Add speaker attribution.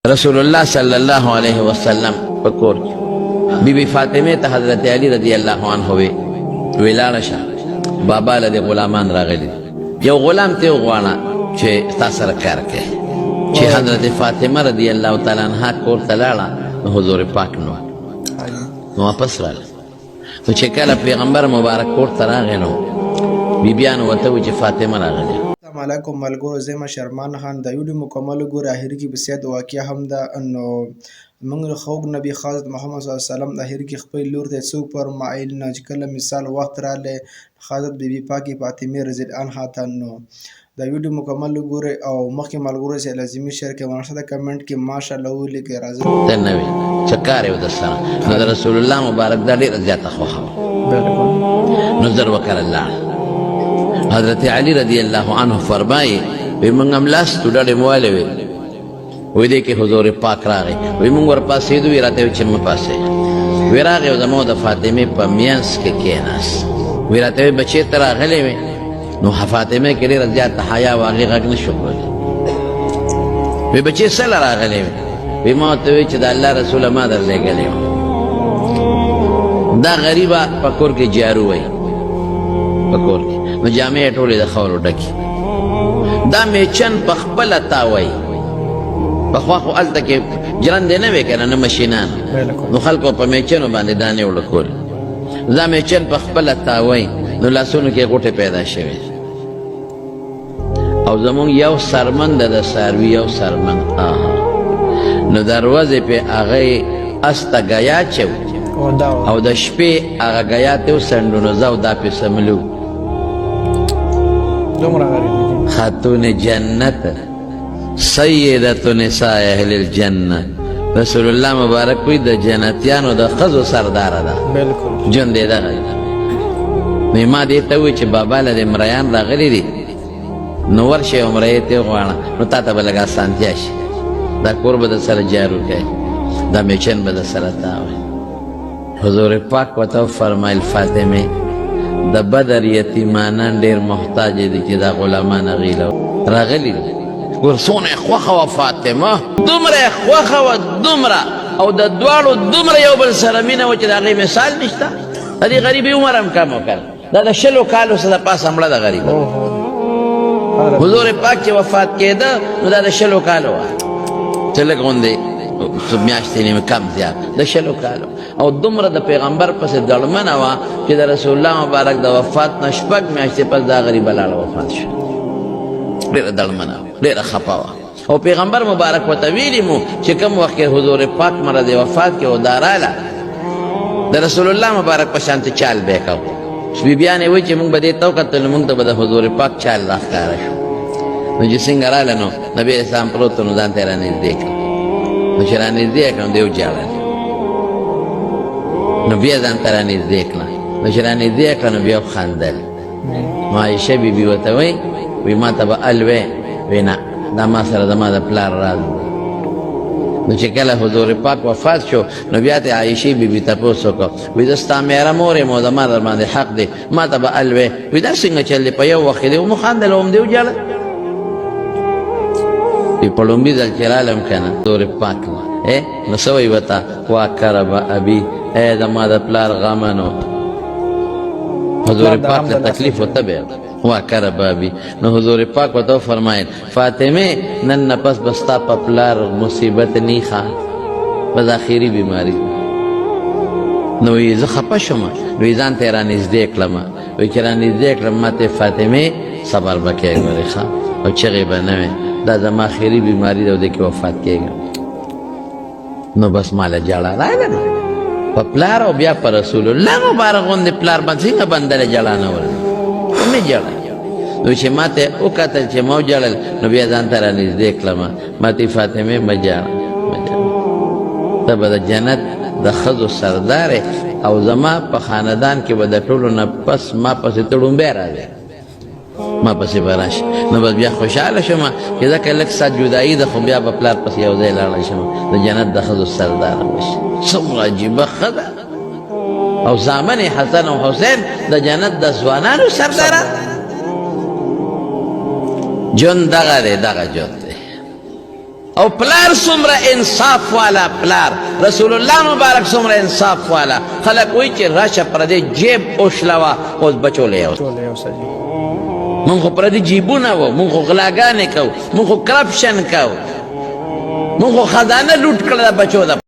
Speaker 1: رسول الله صلی الله علیه وسلم په کور کې بی بی فاطمه ته حضرت علی رضی الله عنه وی ولاړه شه، بابا له غلامان راغلي، یو غلام ته وغواړه چې تا سره کار کوي. چې حضرت فاطمه رضی الله تعالی عنها کور ته لاړه نو حضور پاک نو واپس راغله. نو چې کله پیغمبر مبارک کور ته راغی نو بیبیانو ورته وویل چې فاطمه راغلې.
Speaker 2: السلام علیکم ملګرو، زه یم شرمان خان. دا ویډیو مکمل وګوره، اخر کې به سید واقعه هم ده. نو موږ خوږ نبی حضرت محمد صلی الله علیه وسلم اخر کې خپل لور ته څو فرمایل نه چې کله مثال وخت راغلی حضرت بیبي پاکې فاطمې رضی الله عنها ته. نو دا ویډیو مکمل وګورئ او مخکې ملګرو سره لازمي شیر کړئ، ورسره کمنټ کې ماشاءالله ولیکئ. راځئ
Speaker 1: ته نه وي څه کار یې درسره. نو د رسول الله مبارک دا ډېره زیاته خوښه وه، نو زر وکړه لاړ. حضرت علی رضی الله عنه فرمایي وی موږ هم لاستو ډډې مو والې وې، وی دې کې حضور پاک راغی، وی موږ ورپاڅېدو، وی راته وی چې مه پاڅېږه. وی راغی او زموږ د فاطمې په مینځ کې کښېناست، وی راته وی بچې ته راغلی وې. نو فاطمه کې ډېره زیاته حیا وه، هغې غږ نه شو کولی. وی بچې څه له راغلی وې؟ وی ما ورته وی چې د الله رسوله ما در لېږلی وم. دا غریبه په کور کې جارو وایي، په کور کې نو جامې یې ټولې د خاورو ډکې، دا میچن په خپله تاوی. پخوا خو هلته کې ژرندې نه وې که نه، نه مشینان، نو خلکو په میچنو باندې دانې اوړه کولې. دا میچن په خپله تاوی، نو لاسونو کې غوټې پیدا شوې. او زمونږ یو سرمن ده د څاروي یو سرمن، آها نو دروازې پې هغه یې اس ته ګیا چو او د شپې هغه ګیا ته وڅنډو، نو زه او دا پې څملو.
Speaker 2: دومره غریب دي.
Speaker 1: خاتون جنت، سیدت نساء اهل الجنه، رسول الله مبارک وی د جنتیانو د ښځو سرداره ده.
Speaker 2: بالکل
Speaker 1: ژوند یې دغه دی. نو ما دې ته وویل چې بابا له دې مریان راغلي دي، نو ورشئ او مریې ته وغواړه، نو تا ته به لږ اسانتیا شي، دا کور به در سره جارو کوي، دا میچن به در سره تاوي. حضور پاک ورته وفرمایل فاطمې د بدر یتیمانان ډېر محتاج دي چې دا غلامان هغوی له راغلي دي. ګور څونه یې خوښه وه فاطمه، دومره یې خوښه وه، دومره، او د دواړو دومره یو بل سره مینه وه چې د هغې مثال نشته. د دې غریبې عمر هم کم وکړ، دا د شلو کالو څخه د پاسه مړه ده غریبه. حضور پاک چې وفات کېده نو دا د شلو کالو وه، چې لږ غوندې څو میاشتې نیمې کم زیات د شلو کالو. او دومره د پیغمبر پسې دړمنه وه چې د رسول الله مبارک د وفات نه شپږ میاشتې پس دا غریبه لاړه وفات شوه. ډېره دړمنه وه، ډېره خفه وه. او پیغمبر مبارک ورته ویلي مو چې کوم وخت کې حضور پاک مرض وفات کې او دا راله د رسول الله مبارک په شان ته چال به کو. بیبیانې وایي چې موږ به دې ته وکتل، نو موږ ته به د حضور پاک چال راښکاره شو. نو چې څنګه راله نو نبی اسلام پروت، نو ځان ته یې رانږدې کړ. نو چې رانږدې کړ نو دی وژاړل، نو بیا ځان ته رانږدې کړه، نو چې رانږدې کړه نو بیا وخندل. نو عایشه بي بي ورته وایي، وایي ما ته به ال وې؟ وایي نه، دا ما سره زما د پلار راز دی. نو چې کله حضور پاک وفات شو نو بیا ته عایشې بي بي تپوس وکړ، وایي زه ستا مېره مور یم او زما در باندې حق دی، ما ته به ال وې؟ وایي دا څنګه چل دی، په یو وخت کې دی ومخاندل او هم دی وژاړل. وایي په لومړي ځل چې رالم که نه حضور پاک نو څه وایي ورته؟ وا کرب ابي، ای زما د پلار غمه. نو حضور پاک له تکلیف ورته به وا کرب ابي. نو حضور پاک ورته وفرمایل فاطمې نن نه پس به ستا په پلار مصیبت نیخه، بس اخري بیماري. نو یې زه خفه شوم، نو یې ځان ته یې رانږدې کړم. وایي چې رانږدې کړم ما ته فاطمې صبر به کوې ګورې ښه، او چغې به نه وې، دا زما اخري بیماري ده او دې کې وفات کېږم. نو بس ماله ژړا راغله نو په پلار او بیا په رسول الله مبارک غوندې پلار باندې څنګه بنده له ژړا نه ورځي، مې ژړل. نو چې ما ته وکتل چې ما وژړل نو بیا ځان ته رانږدې کړم، ما ته فاطمې مه ژاړه، مه ژاړه، ته به د جنت د ښځو سردار او زما په خاندان کې به د ټولو نه پس ما پسې ته ړومبی راځې، ما پسې به راشي. نو بس بیا خوشحاله شوم چې ځکه لږ ساعت جدایي ده، خو بیا به پلار پسې یو ځای لاړی شم، د جنت د ښځو سرداره به شي. څومره عجیبه ښځه، او زامن یې حسن او حسین د جنت د ځوانانو سرداران. ژوند دغه دی، دغه ژوند دی. او پلار څومره انصاف والا پلار، رسول الله مبارک څومره انصاف والا. خلک وایي چې راشه پردې جیب وشلوه، اوس بچو له یوسه. مونږ خو پردي جیبونه وو، مونږ خو غلاګانې کوو، مونږ خو کرپشن کوو، مونږ خو خزانه لوټ کړه د بچو د.